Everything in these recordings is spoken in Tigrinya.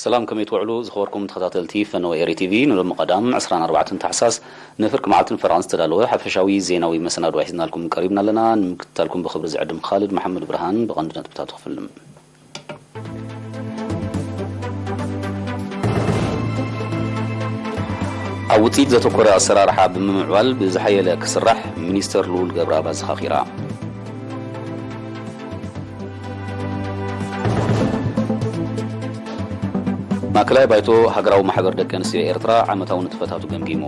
ሰላም፣ ከመይ ትውዕሉ ዝኸበርኩም ተኸታተልቲ ፈነወ ኤሪ ቲቪ? ንሎሚ ቀዳም ዕስራን ኣርባዕተን ታሕሳስ ንፍርቂ መዓልቲ ንፈረቓን ዝተዳለወ ሓፈሻዊ ዜናዊ መሰናድኦ ሒዝናልኩም ቀሪብና ኣለና። ንምክትታልኩም ብኽብሪ ዝዕድም ካልድ መሓመድ ብርሃን። ብቐንዲ ነጥብታቱ ክፍልም። ኣብ ውፅኢት ዘተኮረ ኣሰራርሓ ብምምዕባል ብዝሓየለ ክስራሕ ሚኒስተር ልኡል ገብረኣብ ኣዘኻኺራ። ማእከላይ ባይቶ ሃገራዊ ማሕበር ደቂ ኣንስትዮ ኤርትራ ዓመታዊ ንጥፈታቱ ገምጊሙ።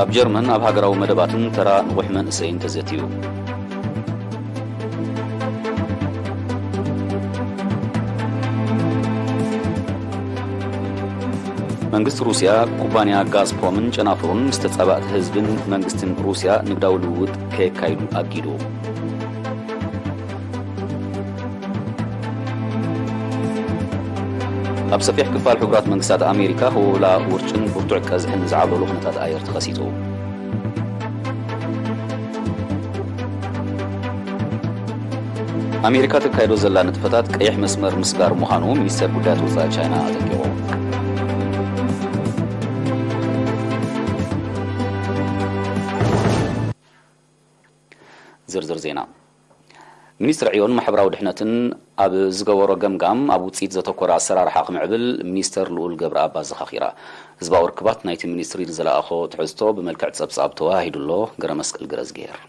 ኣብ ጀርመን ኣብ ሃገራዊ መደባትን ተራ ንቑሕ መንእሰይን ተዘትዩ። መንግስቲ ሩስያ ኩባንያ ጋዝፕሮምን ጨናፍሩን ምስ ተጻባእቲ ህዝብን መንግስትን ሩስያ ንግዳዊ ልውውጥ ከየካይዱ ኣጊዱ። ኣብ ሰፊሕ ክፋል ሕቡራት መንግስታት ኣሜሪካ ህወውላ ውርጭን ብርቱዕ ቀዝሕን ንዝዓብለሉ ኩነታት ኣየር ተኸሲቱ። ኣሜሪካ ተካይዶ ዘላ ንጥፈታት ቀይሕ መስመር ምስጋር ምዃኑ ሚኒስተር ጉዳያት ወጻኢ ቻይና ኣጠንቂቑ። ዝርዝር ዜና። ሚኒስትሪ ዕዮን ማሕበራዊ ድሕነትን ኣብ ዝገበሮ ገምጋም ኣብ ውፅኢት ዘተኮረ ኣሰራርሓ ክምዕብል ሚኒስተር ልኡል ገብረኣብ ኣዘኻኺራ። ህዝባዊ ርክባት ናይቲ ሚኒስትሪ ንዘለኣኾ ትሕዝቶ ብመልክዕ ጸብጻብ ተወሃሂዱ ኣሎ። ገረ መስቀል ገረዝግሄር።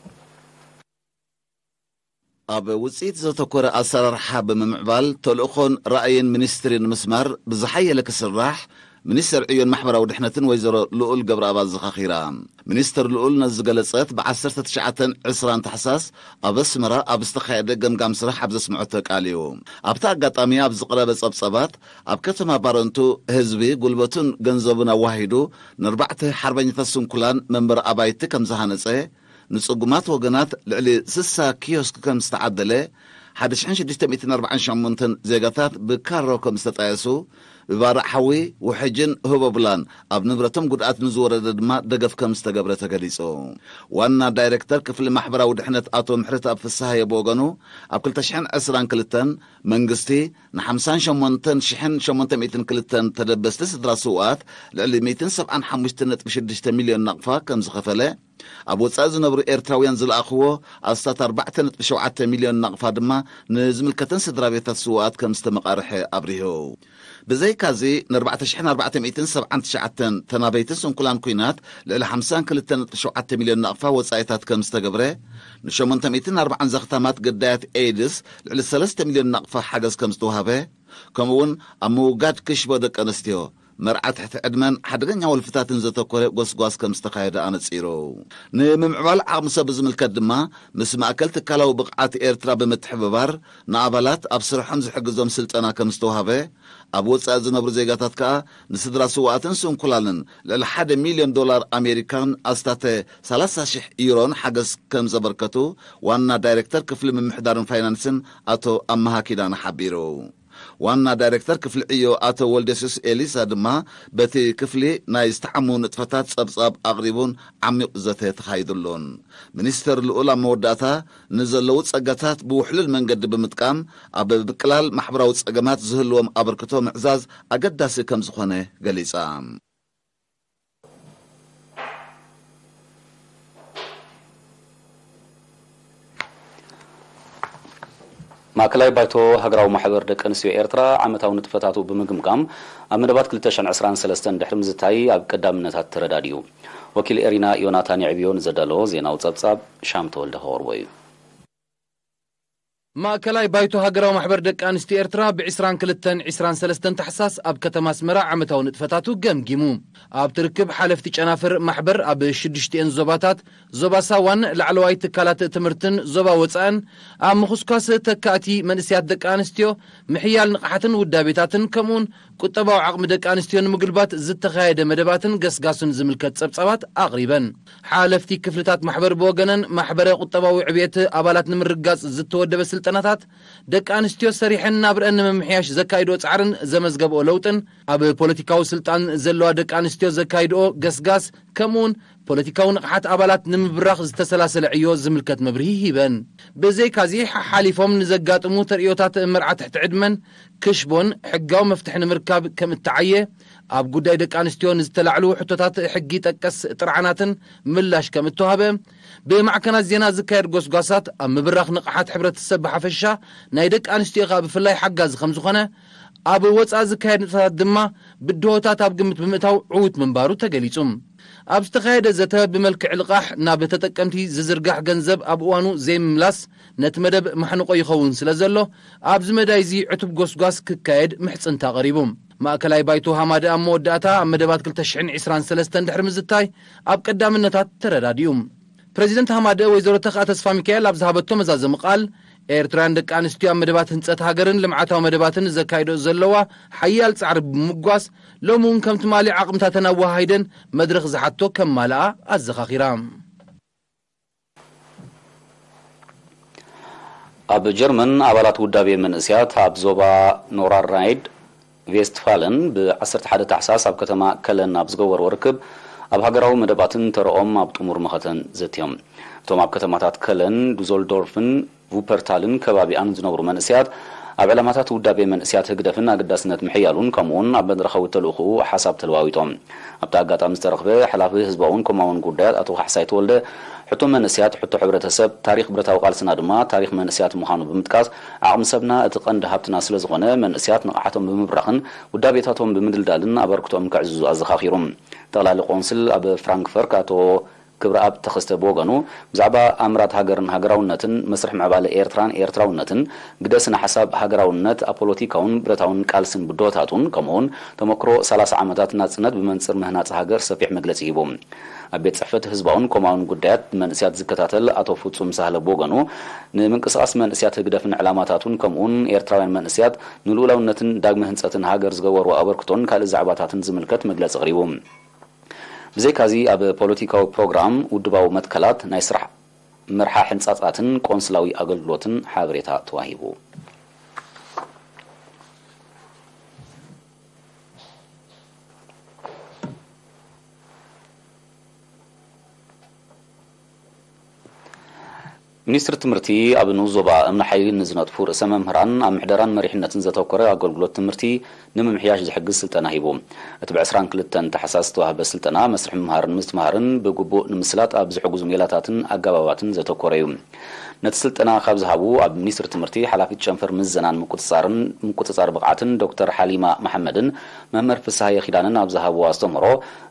ኣብ ውፅኢት ዘተኮረ ኣሰራርሓ ብምምዕባል ተልእኾን ራእይን ሚኒስትሪ ንምስማር ብዝሓየለ ክስራሕ ሚኒስተር ዕዮን ማሕበራዊ ድሕነትን ወይዘሮ ልኡል ገብረኣብ ኣዘኻኺራ። ሚኒስተር ልኡል ነዚ ዝገለጸት ብ ዓሰርተ ትሽዓተን ዕስራን ታሕሳስ ኣብ ኣስመራ ኣብ ዝተኻየደ ገምጋም ስራሕ ኣብ ዘስምዐቶ ቃል እዩ። ኣብቲ ኣጋጣሚ ኣብ ዝቐረበ ጸብጸባት ኣብ ከተማ ባረንቱ ህዝቢ ጉልበቱን ገንዘቡን ኣዋሂዱ ንኣርባዕተ ሓርበኛታት ስንኩላን መንበሪ ኣባይቲ ከም ዝሃነጸ፣ ንጽጉማት ወገናት ልዕሊ ስሳ ኪዮስክ ከም ዝተዓደለ፣ ሓደ ሽሕን ሽዱሽተ ሚእትን ኣርባዓን ሸሞንተን ዜጋታት ብካሮ ከም ዝተጣየሱ፣ ብባርዕ ሓዊ፣ ውሕጅን ህቦብላን ኣብ ንብረቶም ጉድኣት ንዝወረደ ድማ ደገፍ ከም ዝተገብረ ተገሊጹ። ዋና ዳይሬክተር ክፍሊ ማሕበራዊ ድሕነት ኣቶ ምሕረተኣብ ፍስሃየ ብወገኑ፣ ኣብ ክልተ ሽሕን ዕስራን ክልተን መንግስቲ ንሓምሳን ሸሞንተን ሽሕን ሸሞንተ ሚእትን ክልተን ተደበስቲ ስድራ ስውኣት ልዕሊ ሚእትን ሰብዓን ሓሙሽተን ነጥቢ ሽዱሽተ ሚልዮን ናቕፋ ከም ዝኸፈለ፣ ኣብ ወጻኢ ዝነብሩ ኤርትራውያን ዝለኣኽዎ ኣስታት ኣርባዕተ ነጥቢ ሸውዓተ ሚልዮን ናቕፋ ድማ ንዝምልከተን ስድራ ቤታት ስውኣት ከም ዝተመቓርሐ ኣብሪሁ። ብዘይካዚ፣ ንኣርባዕተ ሽሕን ኣርባዕተ ሚእትን ሰብዓን ትሽዓተን ተናበይቲ ስንኩላን ኲናት ልዕሊ ሓምሳን ክልተን ነጥቢ ሸውዓተ ሚልዮን ናቕፋ ወጻኢታት ከም ዝተገብረ፣ ንሸሞንተ ሚእትን ኣርባዓን ዘኽታማት ግዳያት ኤድስ ልዕሊ ሰለስተ ሚልዮን ናቕፋ ሓገዝ ከም ዝተዋህበ፣ ከምኡውን ኣብ ምውጋድ ክሽቦ ደቂ ኣንስትዮ፣ መርዓ ትሕቲ ዕድመን ሓደገኛ ወልፍታትን ዘተኮረ ጎስጓስ ከም ዝተኻየደ ኣነጺሩ። ንምምዕባል ዓቕሚ ሰብ ብዝምልከት ድማ፣ ምስ ማእከል ትካላዊ ብቕዓት ኤርትራ ብምትሕብባር፣ ንኣባላት ኣብ ስርሖም ዝሕግዞም ስልጠና ከም ዝተዋህበ፣ ኣብ ወጻኢ ዝነብሩ ዜጋታት ከኣ ንስድራ ስውኣትን ስንኩላንን ልዕሊ ሓደ ሚልዮን ዶላር ኣሜሪካን ኣስታተ ሰላሳ ሽሕ ዩሮን ሓገዝ ከም ዘበርከቱ ዋና ዳይሬክተር ክፍሊ ምምሕዳርን ፋይናንስን ኣቶ ኣመሃ ኪዳነ ሓቢሩ። ዋና ዳይሬክተር ክፍሊ ዕዮ ኣቶ ወልደስዩስ ኤሊሳ ድማ በቲ ክፍሊ ናይ ዝተሓሙ ንጥፈታት ጸብጻብ ኣቕሪቡን ዓሚቕ ዘተ ተኻይዱሉን። ሚኒስተር ልኡል ኣብ መወዳእታ ንዘለዉ ጸጋታት ብውሕሉል መንገዲ ብምጥቃም ኣብ ምቅላል ማሕበራዊ ጸገማት ዝህልዎም ኣበርክቶ ምዕዛዝ ኣገዳሲ ከም ዝኾነ ገሊጻ። ማእከላይ ባይቶ ሃገራዊ ማሕበር ደቂ ኣንስትዮ ኤርትራ ዓመታዊ ንጥፈታቱ ብምግምጋም ኣብ መደባት ክልተ ሽሕን ዕስራን ሰለስተን ድሕሪ ምዝታይ ኣብ ቀዳምነታት ተረዳዲኡ። ወኪል ኤሪና ዮናታን የዕብዮ ንዘዳለዎ ዜናዊ ጸብጻብ ሻም ተወልደ ከቕርቦ እዩ። ማእከላይ ባይቶ ሃገራዊ ማሕበር ደቂ ኣንስትዮ ኤርትራ ብ ዕስራን ክልተን ዕስራን ሰለስተን ታሕሳስ ኣብ ከተማ ኣስመራ ዓመታዊ ንጥፈታቱ ገምጊሙ። ኣብቲ ርክብ ሓለፍቲ ጨናፍር ማሕበር ኣብ ሽዱሽቲኤን ዞባታት፣ ዞባ ሳዋን ላዕለዋይ ትካላት ትምህርትን ዞባ ወጻእን ኣብ ምኹስኳስ ተካእቲ መንእሰያት ደቂ ኣንስትዮ፣ ምሕያል ንቕሓትን ውዳቤታትን ከምኡውን ቁጠባዊ ዓቕሚ ደቂ ኣንስትዮ ንምጉልባት ዝተኻየደ መደባትን ገስጋስን ዝምልከት ጸብጻባት ኣቕሪበን። ሓለፍቲ ክፍልታት ማሕበር ብወገነን ማሕበረ ቁጠባዊ ዕብየት ኣባላት ንምርግጋጽ ዝተወደበ ስልጠናታት ደቂ ኣንስትዮ ሰሪሐን ናብረአን ንምምሕያሽ ዘካይድኦ ጻዕርን ዘመዝገብኦ ለውጥን ኣብ ፖለቲካዊ ስልጣን ዘለዋ ደቂ ኣንስትዮ ዘካይድኦ ገስጋስ ከምኡውን ፖለቲካዊ ንቕሓት ኣባላት ንምብራኽ ዝተሰላሰለ ዕዮ ዝምልከት መብርሂ ሂበን። ብዘይካዚ፣ ሓሓሊፎም ንዘጋጥሙ ተርእዮታት መርዓ ትሕቲ ዕድመን ክሽቦን ሕጋዊ መፍትሒ ንምርካብ ከም እተዓየ፣ ኣብ ጉዳይ ደቂ ኣንስትዮ ንዝተላዕሉ ሕቶታት ሕጊ ጠቀስ ጥርዓናትን ምላሽ ከም እተዋህበ፣ ብማዕከናት ዜና ዝካየድ ጎስጓሳት ኣብ ምብራኽ ንቕሓት ሕብረተሰብ ብሓፈሻ፣ ናይ ደቂ ኣንስትዮ ከኣ ብፍላይ ሓጋዚ ከም ዝኾነ፣ ኣብ ወጻኢ ዝካየድ ንጥፈታት ድማ ብድሆታት ኣብ ግምት ብምእታው ዕዉት ምንባሩ ተገሊጹ። ኣብ ዝተኻየደ ዘተ ብመልክዕ ልቓሕ ናብ ተጠቀምቲ ዝዝርጋሕ ገንዘብ ኣብ እዋኑ ዘይምምላስ ነቲ መደብ ማሕንቆ ይኸውን ስለ ዘሎ፣ ኣብዚ መዳይ እዚ ዕቱብ ጎስጓስ ክካየድ ምሕጽንታ ቀሪቡ። ማእከላይ ባይቶ ሃማደ ኣብ መወዳእታ ኣብ መደባት ክልተ ሽሕን ዕስራን ሰለስተን ድሕሪ ምዝታይ ኣብ ቀዳምነታት ተረዳዲኡ። ፕረዚደንት ሃማደ ወይዘሮ ተኽኣ ተስፋ ሚካኤል ኣብ ዝሃበቶ መዛዘሚ ቃል፣ ኤርትራውያን ደቂ ኣንስትዮ ኣብ መደባት ህንጸት ሃገርን ልምዓታዊ መደባትን ዘካይዶ ዘለዋ ሓያል ጻዕሪ ብምምጓስ፣ ሎሚ እውን ከም ትማሊ ዓቕምታተን ኣወሃሂደን መድረኽ ዝሓቶ ከማልኣ ኣዘኻኺራ። ኣብ ጀርመን ኣባላት ውዳቤ መንእስያት ኣብ ዞባ ኖራርናይድ ቬስትፋለን ብ ዓሰርተ ሓደ ታሕሳስ ኣብ ከተማ ከለን ኣብ ዝገበርዎ ርክብ፣ ኣብ ሃገራዊ መደባትን ተረኦም ኣብ ጥሙር መኸተን ዘትዮም። እቶም ኣብ ከተማታት ከለን፣ ዱዞልዶርፍን ቩፐርታልን ከባቢኣን ዝነብሩ መንእስያት፣ ኣብ ዕላማታት ውዳቤ መንእስያት ህግደፍን ኣገዳስነት ምሕያሉን፣ ከምኡውን ኣብ መድረኻዊ ተልእኾኡ ሓሳብ ተለዋዊጦም። ኣብቲ ኣጋጣሚ ዝተረኽበ ሓላፊ ህዝባውን ኮማውን ጉዳያት ኣቶ ካሕሳይ ተወልደ፣ ሕቶ መንእስያት ሕቶ ሕብረተሰብ፣ ታሪኽ ብረታዊ ቃልስና ድማ ታሪኽ መንእስያት ምዃኑ ብምጥቃስ፣ ዓቕሚ ሰብና እቲ ቀንዲ ሃብትና ስለ ዝኾነ፣ መንእስያት ንቕሓቶም ብምብራኽን ውዳቤታቶም ብምድልዳልን ኣበርክቶኦም ከዕዝዙ ኣዘኻኺሩ። ጠቕላሊ ቆንስል ኣብ ፍራንክፈርክ ኣቶ ክብረኣብ ተኸስተ ብወገኑ፣ ብዛዕባ ኣምራት ሃገርን ሃገራውነትን፣ መስርሕ ምዕባለ ኤርትራን ኤርትራውነትን፣ ግደ ስነ ሓሳብ ሃገራውነት ኣብ ፖለቲካውን ብረታውን ቃልስን ብድሆታቱን፣ ከምኡውን ተመክሮ ሰላሳ ዓመታት ናጽነት ብመንጽር ምህናጽ ሃገር ሰፊሕ መግለጺ ሂቡ። ኣብ ቤት ጽሕፈት ህዝባውን ኮማውን ጉዳያት መንእስያት ዝከታተል ኣቶ ፍጹም ሳህለ ብወገኑ፣ ንምንቅስቓስ መንእስያት ህግደፍን ዕላማታቱን፣ ከምኡውን ኤርትራውያን መንእስያት ንልኡላውነትን ዳግመ ህንጸትን ሃገር ዝገበርዎ ኣበርክቶን ካልእ ዛዕባታትን ዝምልከት መግለጺ ኣቕሪቡ። ብዘይካዚ፣ ኣብ ፖለቲካዊ ፕሮግራም፣ ውድባዊ መትከላት፣ ናይ ስራሕ መርሓ ሕንጻጻትን ቆንስላዊ ኣገልግሎትን ሓበሬታ ተዋሂቡ። ሚኒስትሪ ትምህርቲ ኣብ ንኡስ ዞባ እምኒ ሓይሊ ንዝነጥፉ ርእሰ መምህራን ኣብ ምሕደራን መሪሕነትን ዘተኮረ ኣገልግሎት ትምህርቲ ንምምሕያሽ ዝሕግዝ ስልጠና ሂቡ። እቲ ብ ዕስራን ክልተን ታሕሳስ ዝተዋህበ ስልጠና መስርሕ ምምሃርን ምስትምሃርን ብግቡእ ንምስላጥ ኣብ ዝሕግዙ ሜላታትን ኣገባባትን ዘተኮረ እዩ። ነቲ ስልጠና ካብ ዝሃቡ ኣብ ሚኒስትሪ ትምህርቲ ሓላፊት ጨንፈር ምዘናን ምቁጽጻርን ምቁጽጻር ብቕዓትን ዶክተር ሓሊማ መሓመድን መምህር ፍስሃየ ኪዳነን ኣብ ዝሃብዎ ኣስተምህሮ፣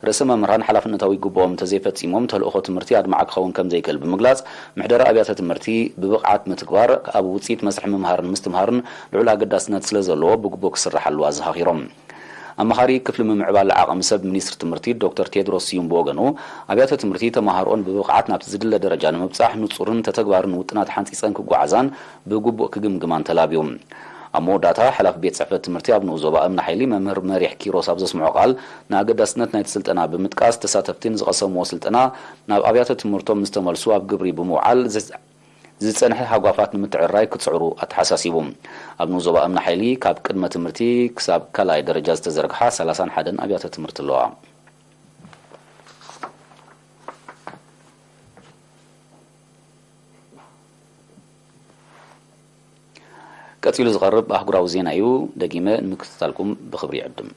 ርእሰ መምህራን ሓላፍነታዊ ግቡኦም እንተዘይፈጺሞም ተልእኾ ትምህርቲ ኣድማዒ ክኸውን ከም ዘይክእል ብምግላጽ፣ ምሕደራ ኣብያተ ትምህርቲ ብብቕዓት ምትግባር ኣብ ውጽኢት መስርሕ ምምሃርን ምስትምሃርን ልዑል ኣገዳስነት ስለ ዘለዎ ብግቡእ ክስርሓሉ ኣዘኻኺሮም። ኣማኻሪ ክፍሊ ምምዕባል ዓቕሚ ሰብ ሚኒስትሪ ትምህርቲ ዶክተር ቴድሮስ ስዩም ብወገኑ፣ ኣብያተ ትምህርቲ ተማሃሮኦን ብብቕዓት ናብቲ ዝድለ ደረጃ ንምብጻሕ ንጹርን ተተግባርን ውጥናት ሓንጺጸን ክጓዓዛን ብግቡእ ክግምግማን ተላብዩ። ኣብ መወዳእታ፣ ሓላፊ ቤት ጽሕፈት ትምህርቲ ኣብ ንኡስ ዞባ እምኒ ሓይሊ መምህር መሪሕ ኪሮስ ኣብ ዘስምዖ ቃል፣ ንኣገዳስነት ናይቲ ስልጠና ብምጥቃስ፣ ተሳተፍቲ ንዝቐሰምዎ ስልጠና ናብ ኣብያተ ትምህርቶም ምስ ተመልሱ ኣብ ግብሪ ብምውዓል፣ ዝጸንሐ ሃጓፋት ንምትዕርራይ ክጽዕሩ ኣተሓሳሲቡ። ኣብ ንኡስ ዞባ እምኒ ሓይሊ ካብ ቅድመ ትምህርቲ ክሳብ ካልኣይ ደረጃ ዝተዘርግሓ ሰላሳን ሓደን ኣብያተ ትምህርቲ ኣለዋ። ቀጺሉ ዝቐርብ ኣህጉራዊ ዜና እዩ። ደጊመ ንምክትታልኩም ብኽብሪ ይዕድም።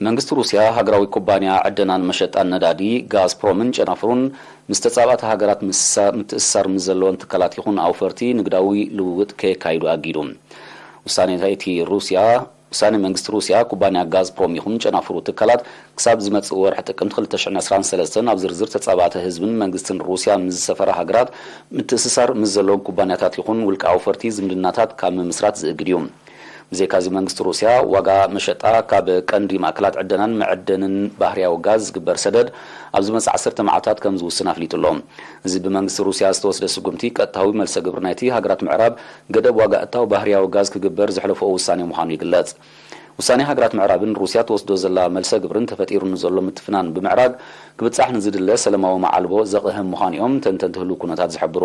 መንግስቲ ሩስያ፣ ሃገራዊ ኩባንያ ዕደናን መሸጣን ነዳዲ ጋዝፕሮምን ጨናፍሩን ምስ ተጻባእቲ ሃገራት ምትእስሳር ምስ ዘለወን ትካላት ይኹን ኣውፈርቲ ንግዳዊ ልውውጥ ከየካይዱ ኣጊዱ። ውሳነ ናይቲ ሩስያ ውሳነ መንግስቲ ሩስያ፣ ኩባንያ ጋዝፕሮም ይኹን ጨናፍሩ ትካላት ክሳብ ዝመጽእ ወርሒ ጥቅምቲ ክልተ ሽሕን ዕስራን ሰለስተን ኣብ ዝርዝር ተጻባእቲ ህዝብን መንግስትን ሩስያ ምስ ዝሰፈራ ሃገራት ምትእስሳር ምስ ዘለዎም ኩባንያታት ይኹን ውልቃዊ ኣውፈርቲ ዝምድናታት ካብ ምምስራት ዝእግድ እዩ። ብዘይካዚ መንግስቲ ሩስያ ዋጋ መሸጣ ካብ ቀንዲ ማእከላት ዕደናን መዐደንን ባህርያዊ ጋዝ ዝግበር ሰደድ ኣብ ዝመጽእ ዓሰርተ መዓልታት ከም ዝውስን ኣፍሊጡ ኣሎ። እዚ ብመንግስቲ ሩስያ ዝተወስደ ስጉምቲ ቀጥታዊ መልሰ ግብሪ ናይቲ ሃገራት ምዕራብ ገደብ ዋጋ እታው ባህርያዊ ጋዝ ክግበር ዘሕለፍኦ ውሳኔ ምዃኑ ይግለጽ። ውሳኔ ሃገራት ምዕራብን ሩስያ ትወስዶ ዘላ መልሰ ግብርን ተፈጢሩ ንዘሎ ምትፍናን ብምዕራግ ክብጻሕ ንዝድለ ሰለማዊ መዓልቦ ዘቕህም ምዃኑ እዮም ተንተንቲ ህሉው ኩነታት ዝሕብሩ።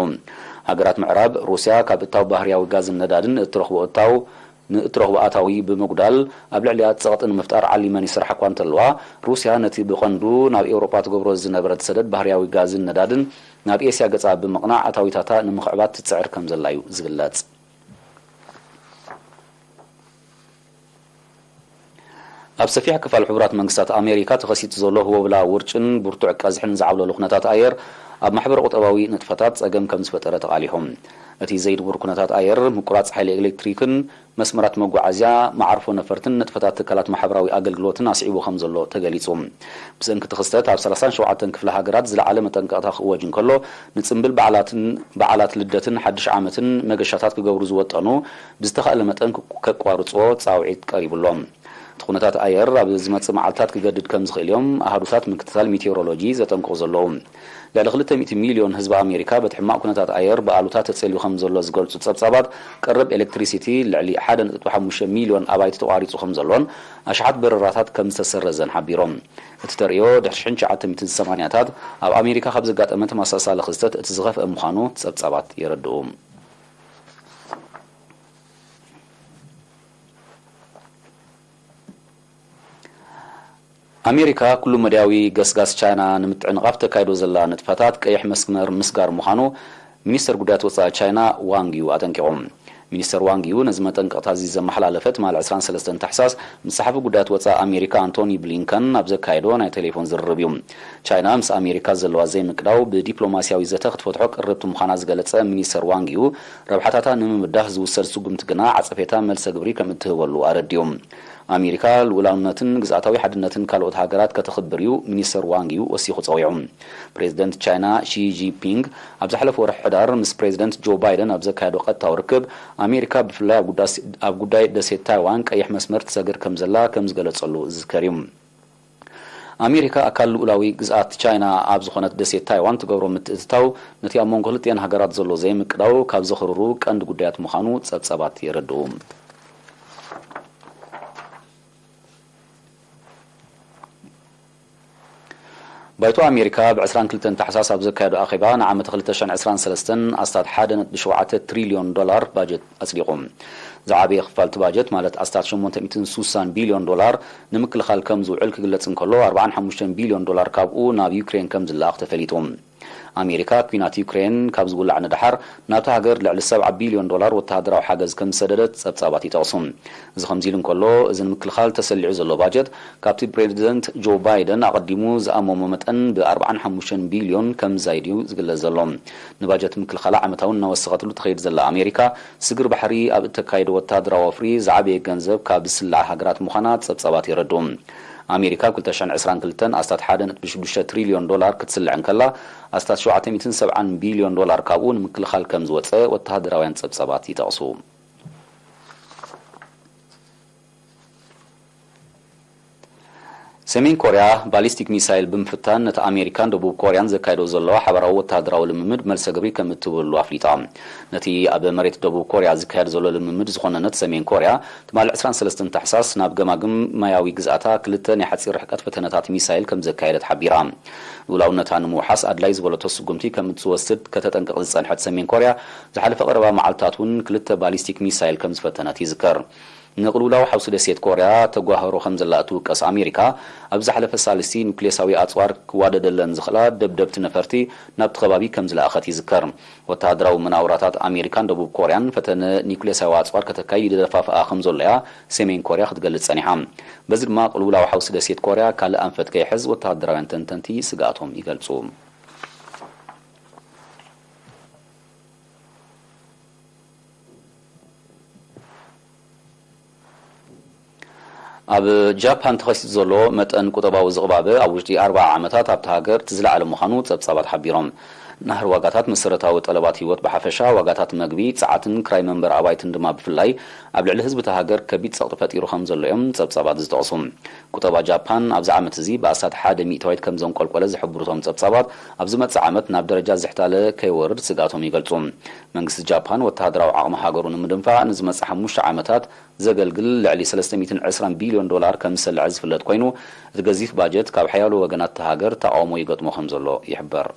ሃገራት ምዕራብ፣ ሩስያ ካብ እታው ባህርያዊ ጋዝን ነዳድን እትረኽቦ እታው ንእትረኽቦ ኣታዊ ብምጉዳል፣ ኣብ ልዕሊኣ ጸቕጢ ንምፍጣር ዓሊመን ይሰርሓ እኳ እንተለዋ፣ ሩስያ ነቲ ብቐንዱ ናብ ኤውሮጳ ትገብሮ ዝነበረት ሰደድ ባህርያዊ ጋዝን ነዳድን ናብ ኤስያ ገጻ ብምቕናዕ ኣታዊታታ ንምኽዕባት ትጽዕር ከም ዘላ እዩ ዝግለጽ። ኣብ ሰፊሕ ክፋል ሕቡራት መንግስታት ኣሜሪካ ተኸሲቱ ዘሎ ህቦብላ ውርጭን ብርቱዕ ቀዝሕን ዝዓብለሉ ኩነታት ኣየር ኣብ ማሕበረ ቁጠባዊ ንጥፈታት ጸገም ከም ዝፈጠረ ተቓሊሖም። እቲ ዘይድቡር ኩነታት ኣየር፣ ምቁራጽ ሓይሊ ኤሌክትሪክን መስመራት መጓዓዝያ፣ መዓርፎ ነፈርትን ንጥፈታት ትካላት ማሕበራዊ ኣገልግሎትን ኣስዒቡ ከም ዘሎ ተገሊጹ። ብሰንኪ እቲ ክስተት ኣብ ሰላሳን ሸውዓተን ክፍለ ሃገራት ዝለዓለ መጠንቀቕታ ክእወጅ እንከሎ፣ ንጽምብል በዓላትን በዓላት ልደትን ሓድሽ ዓመትን መገሻታት ክገብሩ ዝወጠኑ ብዝተኻእለ መጠን ከቋርጽዎ ጻውዒት ቀሪቡሎም። እቲ ኩነታት ኣየር ኣብ ዝመጽእ መዓልታት ክገድድ ከም ዝኽእል እዮም ኣሃዱታት ምክትታል ሜቴዎሮሎጂ ዘጠንቅቑ ዘለዉ። ልዕሊ ክልተ ሚእቲ ሚልዮን ህዝቢ ኣሜሪካ በቲ ሕማቕ ኩነታት ኣየር ብኣሉታ ተጸልዩ ከም ዘሎ ዝገልጹ ጸብጻባት፣ ቀረብ ኤሌክትሪሲቲ፣ ልዕሊ ሓደ ነጥቢ ሓሙሽተ ሚልዮን ኣባይቲ ተቋሪጹ ከም ዘሎን ኣሽሓት በረራታት ከም ዝተሰረዘን ሓቢሮም። እቲ ተርእዮ ድሕሪ ሽሕን ትሽዓተ ሚእትን ሰማንያታት ኣብ ኣሜሪካ ካብ ዘጋጠመ ተመሳሳሊ ክስተት እቲ ዝኸፍአ ምዃኑ ጸብጻባት የረድኡ። ኣሜሪካ ኩሉ መዳያዊ ገስጋስ ቻይና ንምትዕንቓፍ ተካይዶ ዘላ ንጥፈታት ቀይሕ መስመር ምስጋር ምዃኑ ሚኒስተር ጉዳያት ወጻኢ ቻይና ዋንግ ዩ ኣጠንቂቑ። ሚኒስተር ዋንግ ዩ ነዚ መጠንቀቕታ እዚ ዘመሓላለፈ ትማሊ ዕስራን ሰለስተን ታሕሳስ ምስ ጸሓፊ ጉዳያት ወጻኢ ኣሜሪካ ኣንቶኒ ብሊንከን ኣብ ዘካየዶ ናይ ቴሌፎን ዝርርብ እዩ። ቻይና ምስ ኣሜሪካ ዘለዋ ዘይምቅዳው ብዲፕሎማስያዊ ዘተ ክትፈትሖ ቅርብቲ ምዃና ዝገለጸ ሚኒስተር ዋንግ ዩ፣ ረብሓታታ ንምምዳህ ዝውሰድ ስጉምቲ ግና ዓጸፌታ መልሰ ግብሪ ከም እትህበሉ ኣረዲኡ። ኣሜሪካ ልኡላውነትን ግዝኣታዊ ሓድነትን ካልኦት ሃገራት ከተኽብር እዩ፣ ሚኒስተር ዋንግ ዩ ወሲኹ ጸዊዑ። ፕሬዚደንት ቻይና ሺ ጂንፒንግ ኣብ ዝሓለፈ ወርሒ ሕዳር ምስ ፕሬዚደንት ጆ ባይደን ኣብ ዘካየዶ ቀጥታዊ ርክብ፣ ኣሜሪካ ብፍላይ ኣብ ጉዳስ-፣ ኣብ ጉዳይ ደሴት ታይዋን ቀይሕ መስመር ትሰግር ከም ዘላ ከም ዝገለጸሉ ዝዝከር እዩ። ኣሜሪካ ኣካል ልኡላዊ ግዝኣት ቻይና ኣብ ዝኾነት ደሴት ታይዋን ትገብሮ ምትእትታው፣ ነቲ ኣብ መንጎ ክልቲኣን ሃገራት ዘሎ ዘይምቅዳው ካብ ዘኽርሩ ቀንዲ ጉዳያት ምዃኑ ጸብጻባት የረድኡ። ባይቶ ኣሜሪካ ብ ዕስራን ክልተን ታሕሳስ ኣብ ዘካየዶ ኣኼባ፣ ንዓመት ክልተ ሽሕን ዕስራን ሰለስተን ኣስታት ሓደ ነጥቢ ሸውዓተ ትሪልዮን ዶላር ባጀት ኣጽዲቑ። ዝዓበየ ክፋል እቲ ባጀት፣ ማለት ኣስታት ሸሞንተ ሚእትን ሱሳን ቢልዮን ዶላር፣ ንምክልኻል ከም ዝውዕል ክግለጽ እንከሎ፣ ኣርባዓን ሓሙሽተን ቢልዮን ዶላር ካብኡ ናብ ዩክሬን ከም ዝለኣኽ ተፈሊጡ። ኣሜሪካ፣ ኲናት ዩክሬን ካብ ዝውላዕ ንደሓር፣ ናብታ ሃገር ልዕሊ ሰብዓ ቢልዮን ዶላር ወተሃደራዊ ሓገዝ ከም ዝሰደደት ጸብጻባት ይጠቕሱ። እዚ ከምዚ ኢሉ እንከሎ፣ እዚ ንምክልኻል ተሰሊዑ ዘሎ ባጀት፣ ካብቲ ፕሬዚደንት ጆ ባይደን ኣቐዲሙ ዝኣመሞ መጠን ብ ኣርባዓን ሓሙሽተን ቢልዮን ከም ዝዛይድ እዩ ዝግለጽ ዘሎ። ንባጀት ምክልኻላ ዓመታዊ እናወሰኸትሉ ትኸይድ ዘላ ኣሜሪካ፣ ስግር ባሕሪ ኣብ እተካይዶ ወተሃደራዊ ወፍሪ ዝዓበየ ገንዘብ ካብ ዝስልዓ ሃገራት ምዃና ጸብጻባት የረድኡ። ኣሜሪካ፣ ክልተ ሽሕን ዕስራን ክልተን ኣስታት ሓደ ነጥቢ ሽዱሽተ ትሪልዮን ዶላር ክትስልዕ እንከላ፣ ኣስታት ሸውዓተ ሚእትን ሰብዓን ቢልዮን ዶላር ካብኡ ንምክልኻል ከም ዝወጸ ወተሃደራውያን ጸብጻባት ይጠቕሱ። ሰሜን ኮርያ ባሊስቲክ ሚሳይል ብምፍታን፣ ነቲ ኣሜሪካን ደቡብ ኮርያን ዘካይዶ ዘለዋ ሓባራዊ ወተሃደራዊ ልምምድ መልሰ ግብሪ ከም እትህበሉ ኣፍሊጣ። ነቲ ኣብ መሬት ደቡብ ኮርያ ዝካየድ ዘሎ ልምምድ ዝኾነነት ሰሜን ኮርያ፣ ትማሊ ዕስራን ሰለስተን ታሕሳስ ናብ ገማግም ማያዊ ግዝኣታ ክልተ ናይ ሓጺር ርሕቀት ፈተነታት ሚሳይል ከም ዘካየደት ሓቢራ። ልኡላውነታ ንምውሓስ ኣድላይ ዝበለቶ ስጉምቲ ከም እትወስድ ከተጠንቅቕ ዝጸንሐት ሰሜን ኮርያ፣ ዝሓለፈ ቀረባ መዓልታት እውን ክልተ ባሊስቲክ ሚሳይል ከም ዝፈተነት ይዝከር። ንቅልውላው ሓውሲ ደሴት ኮርያ ተጓህሮ ከም ዘላ እትውቀስ ኣሜሪካ፣ ኣብ ዝሓለፈ ሳልስቲ ኑክሌሳዊ ኣጽዋር ክዋደደለን ዝኽእላ ደብደብቲ ነፈርቲ ናብቲ ከባቢ ከም ዝለኣኸት ይዝከር። ወተሃደራዊ መናውራታት ኣሜሪካን ደቡብ ኮርያን ፈተነ ኒኩሌሳዊ ኣጽዋር ከተካይድ ይደፋፍኣ ከም ዘሎ እያ ሰሜን ኮርያ ክትገልጽ ጸኒሓ። በዚ ድማ ቅልውላው ሓውሲ ደሴት ኮርያ ካልእ ኣንፈት ከይሕዝ ወተሃደራውያን ተንተንቲ ስግኣቶም ይገልጹ። ኣብ ጃፓን ተኸሲቱ ዘሎ መጠን ቁጠባዊ ዝቕባበ ኣብ ውሽጢ ኣርብዓ ዓመታት ኣብታ ሃገር እቲ ዝለዓለ ምዃኑ ጸብጻባት ሓቢሮም። ናህሪ ዋጋታት መሰረታዊ ጠለባት ህይወት ብሓፈሻ፣ ዋጋታት መግቢ፣ ጸዓትን ክራይ መንበሪ ኣባይትን ድማ ብፍላይ ኣብ ልዕሊ ህዝቢ እታ ሃገር ከቢድ ጸቕጢ ፈጢሩ ከም ዘሎ እዮም ጸብጻባት ዝጠቕሱ። ቁጠባ ጃፓን ኣብዚ ዓመት እዚ ብኣስታት ሓደ ሚእታዊት ከም ዘንቆልቆለ ዝሕብሩ እቶም ጸብጻባት፣ ኣብ ዝመጽእ ዓመት ናብ ደረጃ ዝሕታለ ከይወርድ ስግኣቶም ይገልጹ። መንግስቲ ጃፓን ወተሃደራዊ ዓቕሚ ሃገሩ ንምድንፋዕ ንዝመጽእ ሓሙሽተ ዓመታት ዘገልግል ልዕሊ ሰለስተ ሚእትን ዕስራን ቢልዮን ዶላር ከም ዝሰልዐ ዝፍለጥ ኮይኑ፣ እቲ ገዚፍ ባጀት ካብ ሓያሎ ወገናት እታ ሃገር ተቓውሞ ይገጥሞ ከም ዘሎ ይሕበር።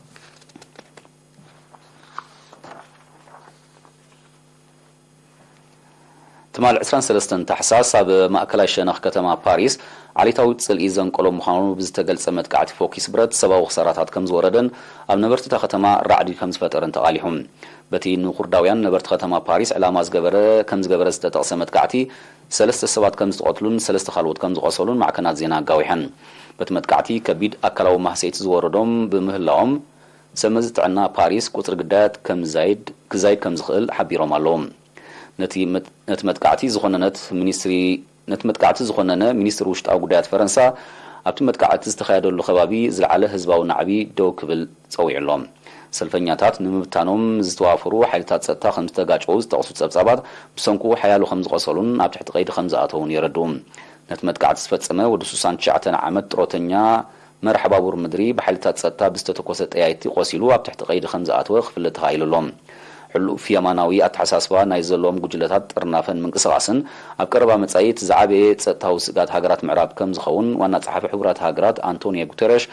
ትማል ዕስራን ሰለስተን ታሕሳስ ኣብ ማእከላይ ሸነኽ ከተማ ፓሪስ ዓሌታዊ ጽልኢ ዘንቀሎ ምዃኑ ብዝተገልጸ መጥቃዕቲ ፎኪስ ብረት ሰብኣዊ ክሳራታት ከም ዝወረደን ኣብ ነበርቲ እታ ከተማ ራዕዲ ከም ዝፈጠረን ተቓሊሑ። በቲ ንኩርዳውያን ነበርቲ ከተማ ፓሪስ ዕላማ ዝገበረ ከም ዝገበረ ዝተጠቕሰ መጥቃዕቲ ሰለስተ ሰባት ከም ዝተቐትሉን ሰለስተ ካልኦት ከም ዝቖሰሉን ማዕከናት ዜና ኣጋዊሐን። በቲ መጥቃዕቲ ከቢድ ኣካላዊ ማህሰይቲ ዝወረዶም ብምህላዎም ሰመዚ ጥዕና ፓሪስ ቁጽሪ ግዳያት ከም ዝዛይድ ክዛይድ ከም ዝኽእል ሓቢሮም ኣለዉ። ነቲ መጥ- ነቲ መጥቃዕቲ ዝኾነነት ሚኒስትሪ ነቲ መጥቃዕቲ ዝኾነነ ሚኒስትሪ ውሽጣዊ ጉዳያት ፈረንሳ ኣብቲ መጥቃዕቲ ዝተኻየደሉ ከባቢ ዝለዓለ ህዝባዊ ናዕቢ ደው ክብል ጸዊዑ ኣሎ። ሰልፈኛታት ንምብታኖም ዝተዋፈሩ ሓይልታት ጸጥታ ከም ዝተጋጨዉ ዝጠቕሱ ጸብጻባት ብሰንኩ ሓያሎ ከም ዝቖሰሉን ኣብ ትሕቲ ቀይዲ ከም ዝኣተዉን የረድኡ። ነቲ መጥቃዕቲ ዝፈጸመ ወዲ ሱሳን ትሽዓተ ዓመት ጥሮተኛ መራሕ ባቡር ምድሪ ብሓይልታት ጸጥታ ብዝተተኮሰ ጠያይቲ ቆሲሉ ኣብ ትሕቲ ቀይዲ ከም ዝኣተወ ክፍለጥ ተኻኢሉ ኣሎ። ሕሉፍ የማናዊ ኣተሓሳስባ ናይ ዘለዎም ጉጅለታት ጥርናፈን ምንቅስቓስን ኣብ ቀረባ መጻኢ እቲ ዝዓበየ ጸጥታዊ ስግኣት ሃገራት ምዕራብ ከም ዝኸውን ዋና ጸሓፊ ሕቡራት ሃገራት ኣንቶኒዮ ጉተረሽ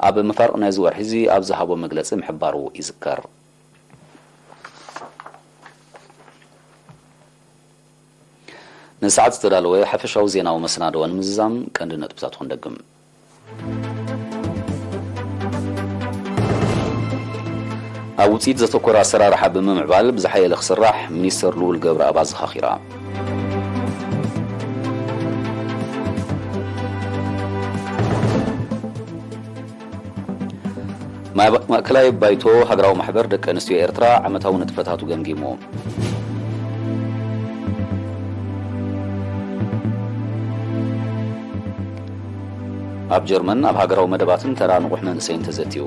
ኣብ መፋርቕ ናይዚ ወርሒ እዚ ኣብ ዝሃቦ መግለጺ ምሕባሩ ይዝከር። ንሰዓት ዝተዳለወ ሓፈሻዊ ዜናዊ መሰናድኦ ንምዝዛም ቀንዲ ነጥብታት ክንደግም። ኣብ ውፅኢት ዘተኮረ ኣሰራርሓ ብምምዕባል ብዝሓየለ ክስራሕ ሚኒስተር ልኡል ገብረኣብ ኣዘኻኺራ። ማእከላይ ባይቶ ሃገራዊ ማሕበር ደቂ ኣንስትዮ ኤርትራ ዓመታዊ ንጥፈታቱ ገምጊሙ። ኣብ ጀርመን ኣብ ሃገራዊ መደባትን ተራ ንቑሕ መንእሰይን ተዘትዩ።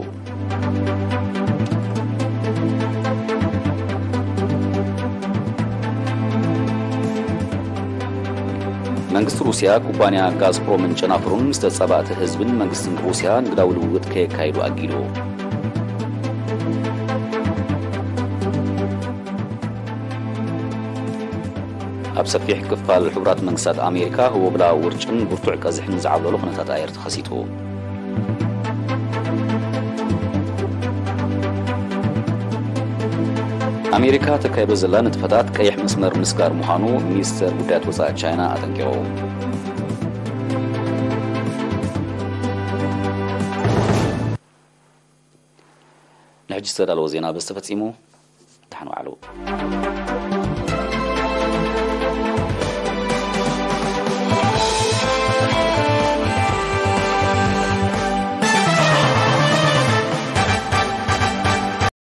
መንግስቲ ሩስያ ኩባንያ ጋዝፕሮምን ጨናፍሩን ምስ ተጻባእቲ ህዝብን መንግስትን ሩስያ ንግዳዊ ልውውጥ ከየካይዱ ኣጊዱ። ኣብ ሰፊሕ ክፋል ሕቡራት መንግስታት ኣሜሪካ ህቦብላ ውርጭን ብርቱዕ ቀዝሕን ዝዓብለሎ ኩነታት ኣየር ተኸሲቱ። ኣሜሪካ ተካይዶ ዘላ ንጥፈታት ቀይሕ መስመር ምስጋር ምዃኑ ሚኒስተር ጉዳያት ወጻኢ ቻይና ኣጠንቂቑ። ንሕጂ ዝተዳለወ ዜና በዚ ተፈጺሙ። ደሓን ዋዕሉ።